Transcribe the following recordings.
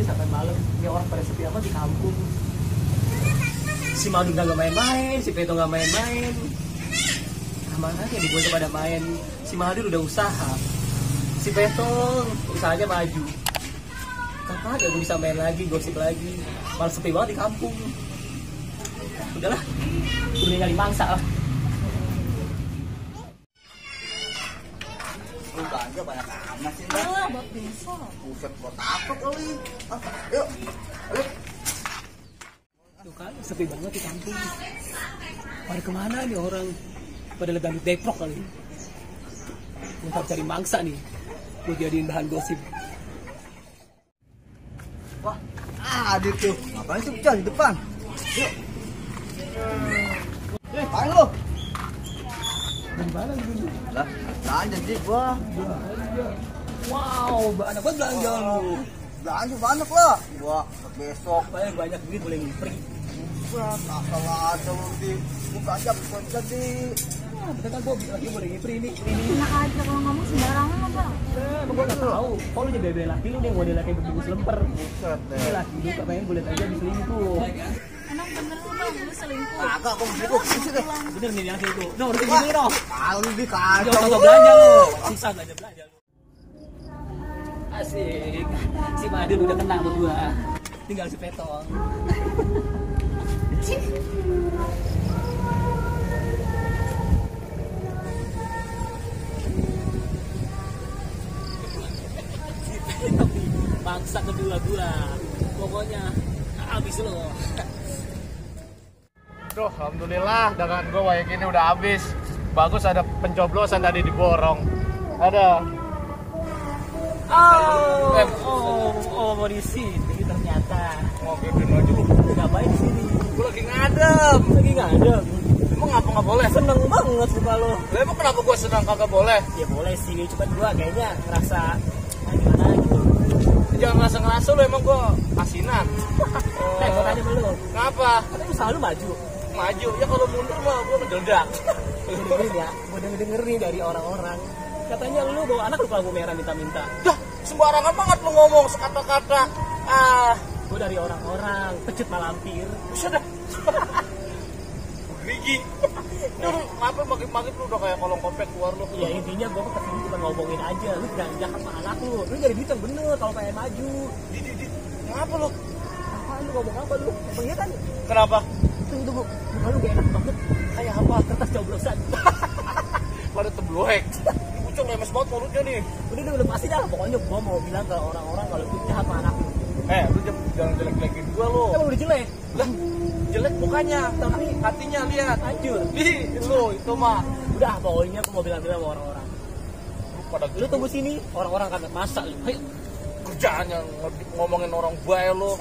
sampai malam. Ini orang pada sepi amat di kampung. Si Madu nggak main-main, si Peto nggak main-main. Mana aja di bocah pada main. Si Madu udah usaha. Si Peto usahanya maju. Kapan aja gue bisa main lagi, gosip lagi. Malah sepi banget di kampung. Udahlah, gue nyari mangsa lah. Aja banyak amat sih, Mbak. Alah, buat besok. Buset, buat apa kali? Yuk, ayo. Tuh kan, sepi banget di kampung. Pada kemana nih orang? Pada legandut Depok kali. Untuk cari mangsa nih. Gue jadiin bahan gosip. Wah, Adit tuh. Ngapain tuh Chan di depan? Yuk. Ngapain lo? Gimana gitu? Lah, belanja sih gua. Wow, banyak banget belanja lu. Belanja banyak lah. Gua besok. Banyak duit boleh ngipri. Wah, asal aja lu di. Gua belanja bukan jadi. Wah, betul kan gue lagi boleh ngipri ini. Enak aja kalau ngomong sembarangan apa? Emang gue gak tau. Kok lu jadi bebe laki lu nih, model laki berbungkus lemper. Buset Ini deh. laki lu pengen gue liat aja di selingkuh. Emang bener lu bang, lu selingkuh. Agak gua begitu. Buset deh. Bener nih yang itu. Noh, udah gini noh. Kalau di Jangan kacau. kagak belanja lu. Susah belanja lu. Asik. Si Madun udah tenang berdua. Tinggal si Petong. Bangsa kedua gua. Pokoknya habis lo. Duh, alhamdulillah dagangan gue kayak gini udah habis. Bagus ada pencoblosan tadi diborong. Ada. Mau di sini ternyata. Mau gituin aja lu. Ngapain di sini? Gue lagi ngadem. Lagi nggak ada. Emang ngapa nggak boleh? Seneng banget suka lo. Lah emang kenapa gue senang kagak boleh? Ya boleh sih, cuma gua kayaknya ngerasa gimana gitu. Jangan ngerasa lu emang gue asinan. Gua tanya sama lu. Kenapa? Katanya lu selalu maju. Maju. Ya kalau mundur mah gue ngejeledak. Dengerin ya, gua denger nih dari orang-orang. Katanya lu bawa anak lu lampu merah minta-minta. Dah, sembarangan banget lu ngomong sekata-kata. Gua dari orang-orang, pecut malampir. Buset dah. Gigi. Lu kenapa makin lu udah kayak kolong kompet keluar lu? Ya intinya gua kesini cuma ngomongin aja. Lu jangan jahat sama anak lu. Lu jadi duit yang bener kalau pengen maju. Di. Ngapa lu? Apaan lu ngomong apa lu? Emang iya kan? Kenapa? Tunggu. Muka lu gak enak banget. Kayak apa? Kertas coblosan. Pada tebloek. Kucing lemes banget mulutnya nih. Udah pasti dah. Pokoknya gua mau bilang ke orang-orang kalau lu jahat sama anak lu. Lu jangan jelek-jelekin gua lu. Emang udah jelek? Lah, jelek mukanya, tapi hatinya lihat. Hancur. Lu itu mah. Udah pokoknya aku mau bilang-bilang sama orang-orang. Lu pada Lu tunggu sini, orang-orang akan masak lu. Ayo. kerjaan yang ngomongin orang bae lu.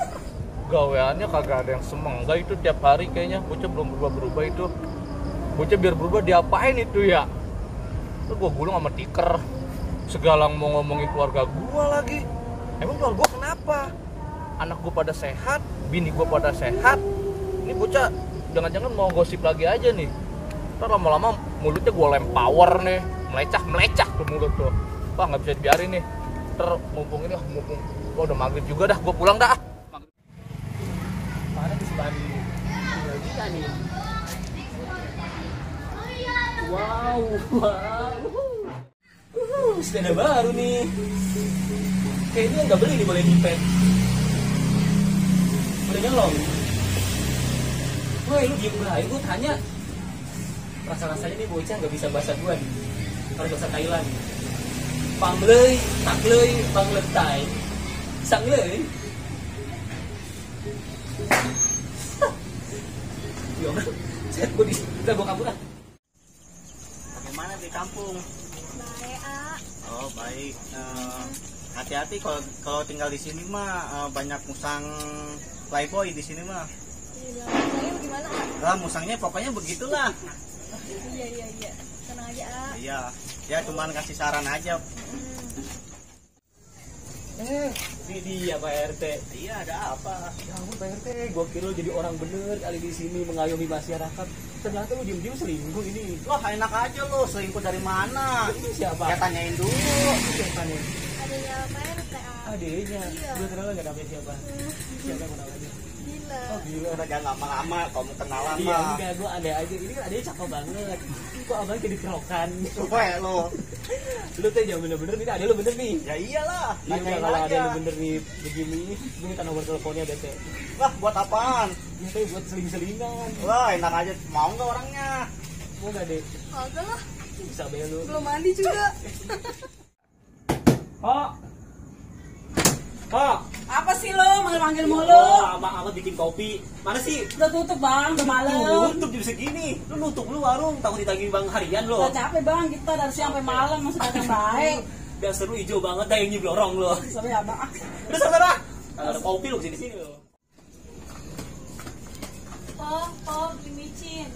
Gaweannya kagak ada yang semenggak itu tiap hari kayaknya. Bocah belum berubah-berubah itu. Bocah biar berubah diapain itu ya? Lu gua gulung sama tiker. Segala mau ngomongin keluarga gua lagi. Emang keluarga gua kenapa? Anak gua pada sehat, bini gua pada sehat. Ini bocah jangan-jangan mau gosip lagi aja nih. Ntar lama-lama mulutnya gua lem power nih. Melecak tuh mulut tuh. Wah nggak bisa dibiarin nih. Ntar mumpung gua udah maghrib juga dah, gua pulang dah. Mana di Sebari? Tinggal kita nih. Wow. Sepeda baru nih. Kayaknya nggak beli nih, boleh dipet. Boleh nyolong. Woi, lu diem bahaya, gue tanya. Rasa-rasanya nih bocah nggak bisa bahasa gua nih. Harus bahasa Thailand. Pangleuy, takleuy, pangletai. Sangleuy. Yo, chat gue udah gue kabur ah. Bagaimana di kampung? Baik, A. Oh baik. Hati-hati kalau tinggal di sini mah banyak musang playboy di sini mah. Iya, saya gimana, A? Lah musangnya pokoknya begitulah. Iya. Tenang aja, A. Iya. Ya cuman kasih saran aja. Ini dia Pak RT. Iya ada apa? Ya ampun Pak RT, gue kira lu jadi orang bener kali di sini mengayomi masyarakat. Ternyata lu diem-diem selingkuh ini. Wah enak aja lo selingkuh dari mana? Ini siapa? Ya tanyain dulu. Siapa nih? adanya Pak RT. Adeknya. Iya. Gue kenal nggak namanya siapa? Siapa yang kenal aja? Gila. Oh gila. Udah jangan lama-lama kalau mau kenalan Iya, mah. enggak, gue ada aja. Ini kan adanya cakep banget. Kok abang jadi kerokan? Coba ya lo. Lu tuh jangan bener-bener, ini ada lu bener nih. Ya iyalah, Iya, nanyain kalau ada aja. lu bener nih begini, gue minta nomor teleponnya bete. Lah, buat apaan? Ini buat seling-selingan. Wah, enak aja. Mau nggak orangnya? Mau nggak deh? Kagak lah, Bisa bayar lu. belum mandi juga. Kok? Kok? Apa sih lo manggil-manggil mulu? Oh, abang bikin kopi. Mana sih? Udah tutup bang, udah malam. Tutup jam segini. Lu nutup lu warung, takut ditagih bang harian lo. Udah capek bang, kita dari siang sampai malam masih dagang baik. Udah seru hijau banget dah yang nyeblorong lo. Sampai apa? Udah sabar ah. Ada kopi lo kesini lo. Oh, beli micin.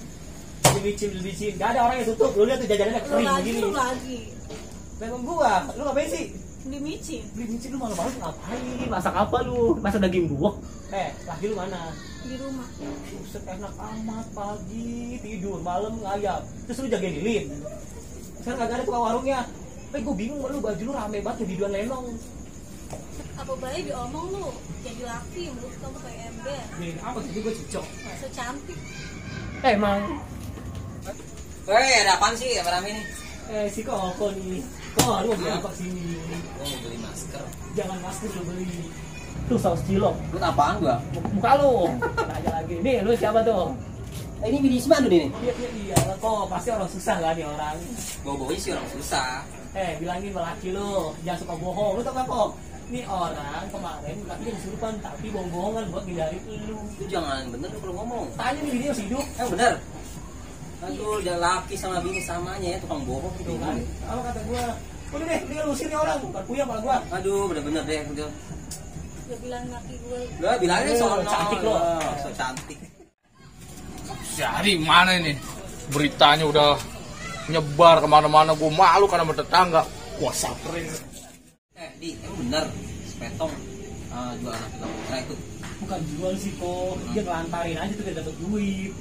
Beli micin. Gak ada orang yang tutup. Lu lihat tuh jajanannya Lu kering lagi, begini. lu lagi. Memang gua. Lu ngapain sih? Beli micin Beli micin lu malam-malam ngapain? Masak apa lu? Masak daging buak? Laki lu mana? di rumah. Buset enak amat pagi tidur malam ngayap. Terus lu jagain lilin. Sekarang kagak ada tukang warungnya. Gue bingung lu baju lu rame banget di duan lenong. Apa baik diomong lu? Jadi laki, mulut kamu kayak ember. Nih apa sih gue cocok? So cantik. Emang Ada apaan sih rame nih? si Koko nih. Kok lu mau beli apa sini? Gua mau beli masker. Jangan masker lu beli. Tuh saus cilok. Lu apaan gua? Muka lu. Kena aja lagi. Nih lu siapa tuh? Ini bini Isman tuh nih. Iya. Kok pasti orang susah kan nih orang. Bawa-bawanya sih orang susah. Bilangin sama laki lu, jangan suka bohong. Lu tau gak kok? Nih orang kemarin laki dia kesurupan tapi bohong-bohongan buat ngindarin lu. Lu jangan bener lu kalau ngomong. Tanya nih bini masih hidup. Bener. Aduh, udah laki sama bini samanya ya, tukang bohong gitu Tuh kan. Apa kata gua? Udah deh, dia lusir nih orang, bukan puyang malah gua. Aduh, bener-bener deh gitu. Dia bilang laki gue. Lah bilangnya soal cantik lo. So cantik. Jadi mana ini? Beritanya udah nyebar kemana-mana. Gue malu karena sama tetangga. Wah samperin. Di, emang bener sepetong jual anak kita putra itu. Bukan jual sih kok, dia ngelantarin aja tuh biar dapet duit.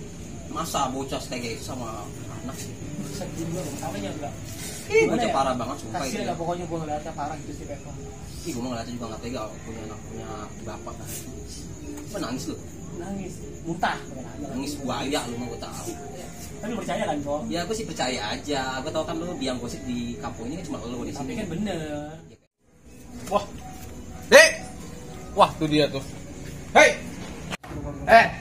Masa bocah kayak gitu sama anak sih? Buset juga, namanya enggak. Bocah parah banget sumpah Kasian itu. lah pokoknya gua ngeliatnya parah gitu sih Pepo. Ih, gue mau ngeliatnya juga gak tega punya anak punya bapak kan. Lu nangis lu? Nangis, muntah. Nangis buaya lu mau gue tahu. Tapi lu percaya kan kok? Ya gue sih percaya aja. Gue tau kan lu biang gosip di kampung ini kan cuma lu di Tapi sini. kan bener. Wah. Dek. Wah tuh dia tuh. Hei.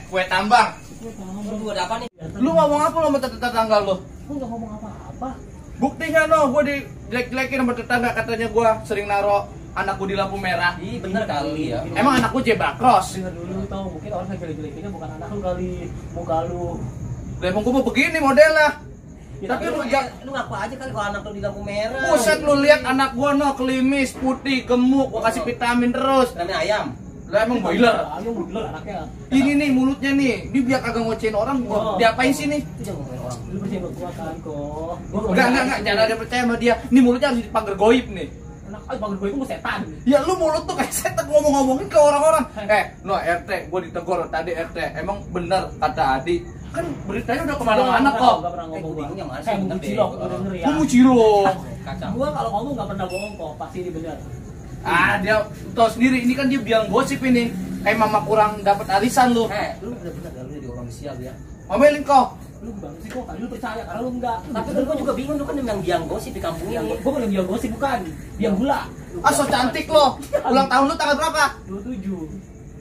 Kue tambang. Lu ada apa nih? Lu ngomong apa lo sama tetangga lu? Lu gak ngomong apa-apa. Buktinya no, gue dijelek-jelekin sama tetangga katanya gue sering naro anakku di lampu merah. Ih, bener kali ya. Emang anakku zebra cross. Dengar dulu tau, mungkin orang yang jelek-jelekinnya bukan anak lu kali, muka lu. Lah emang gue mau begini modelnya. Ya, Tapi lu ngaku aja kali kalau anak lu di lampu merah. Buset lu lihat anak gua no, klimis, putih, gemuk, gua kasih vitamin terus. Namanya ayam. Lah emang boiler. Ayo boiler anaknya. Ini nih mulutnya nih, dia biar kagak ngocein orang, gua diapain sih nih? Itu jangan ngomongin orang. Lu percaya sama gua kan kok. Enggak, jangan ada percaya sama dia. Ini mulutnya harus dipagar goib nih. Anak panggil gue itu mau setan. Ya lu mulut tuh kayak setan ngomong-ngomongin ke orang-orang. No RT, gua ditegur tadi RT. Emang bener kata Adi. Kan beritanya udah kemana-mana kok. Gak pernah ngomong Gua gua. bingung yang mana sih, Kayak bener mau deh. cilok, gua denger ya. Gua mau cilok. Kacang. Gua kalau ngomong gak pernah bohong kok, pasti ini bener. Dia tau sendiri, ini kan dia biang gosip ini. Kayak mama kurang dapat arisan lu. Lu bener-bener lu jadi orang sial ya. Ngomelin kok. Lu banget sih kok, tadi lu percaya karena lu enggak. Tapi kan gua juga bingung, lu kan yang biang gosip di kampung Yang ini. gua bukan biang gosip bukan, biang gula. Ah so cantik lo. Ulang tahun lu tanggal berapa? 27.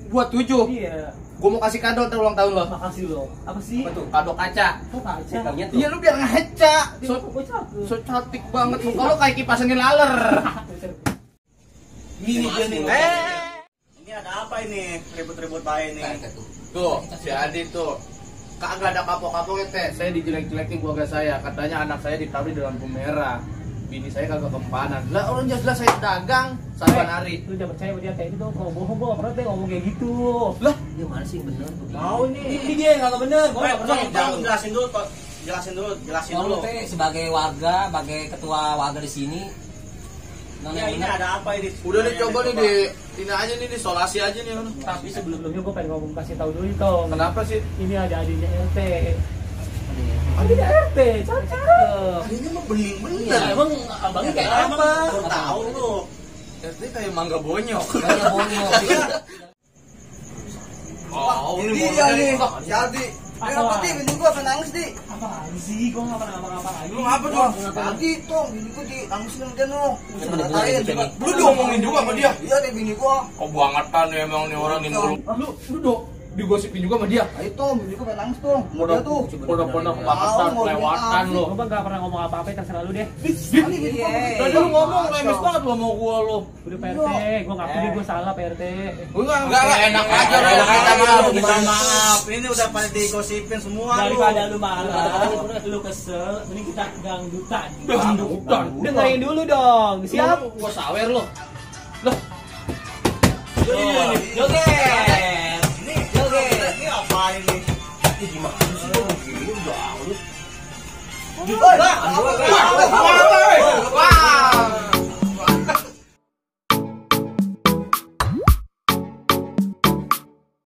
Buat 7. Iya. Gua mau kasih kado ntar ulang tahun lo. Makasih lo. Apa sih? Apa tuh? Kado kaca. Kok kaca? Bilangnya tuh. Iya lu biar ngaca. So, kok cakep. So cantik banget muka lu kayak kipas angin laler. Ini dia nih. Eh. Ini ada apa ini? Ribut-ribut baik nih. Tuh, si Adi tuh. Kagak ada kapok-kapoknya teh. Saya dijelek-jelekin keluarga saya. Katanya anak saya ditaruh di lampu merah. Bini saya kagak kempanan. Lah orang jelas saya dagang saban hari. Lu jangan percaya sama dia kayak gitu. Kalau bohong gua gak pernah deh ngomong kayak gitu. Lah, Dia mana sih yang bener? Mau ini. Ini dia yang gak bener. Gua gak pernah Jangan jelasin dulu kok. Jelasin dulu. Kalau lu teh sebagai warga, sebagai ketua warga di sini, Ya ini ada apa ini? udah nih coba nih di ini aja nih disolasi aja nih. Tapi sebelum-sebelumnya gue pengen ngomong kasih tahu dulu Tong. Kenapa sih? Ini ada adiknya RT. Adiknya RT, cakep. Ini mah bening-bening. Ya emang abangnya kayak Emang apa? baru tahu lu. RT kayak mangga bonyok. Kayak bonyok. Oh, Ini ini dia nih, mau jadi. Apa? Apa di bini gua kena nangis di. Apaan sih? Gua nggak pernah ngapa-ngapain. Lu ngapa dong? Tadi tuh bini gua di nangisin sama dia no. bener-bener gitu, nih. Lu diomongin juga sama dia. Iya deh bini gua. Oh bangetan ya emang nih orang nih mulu. Lu digosipin juga sama dia. Ayo tuh bini gua kena nangis tuh. Dia tuh. Bener-bener kebangetan Mau kelewatan bilang lu. Gua nggak pernah ngomong apa-apa, terserah lu deh. Tadi bini gua. Tadi lu ngomong lemes banget lu sama gua lu. Udah PRT, gua ngaku deh gua salah PRT. Enggak enak aja Enak enak aja aja malu minta maaf. Ini udah pada digosipin semua lu. Daripada lu marah, lu kesel, mending kita dangdutan. Dangdutan. Dengerin dulu dong. Siap? Gua sawer lu. Lah, Joget. Ini apa ini? gimana sih lu begini udah. Woi,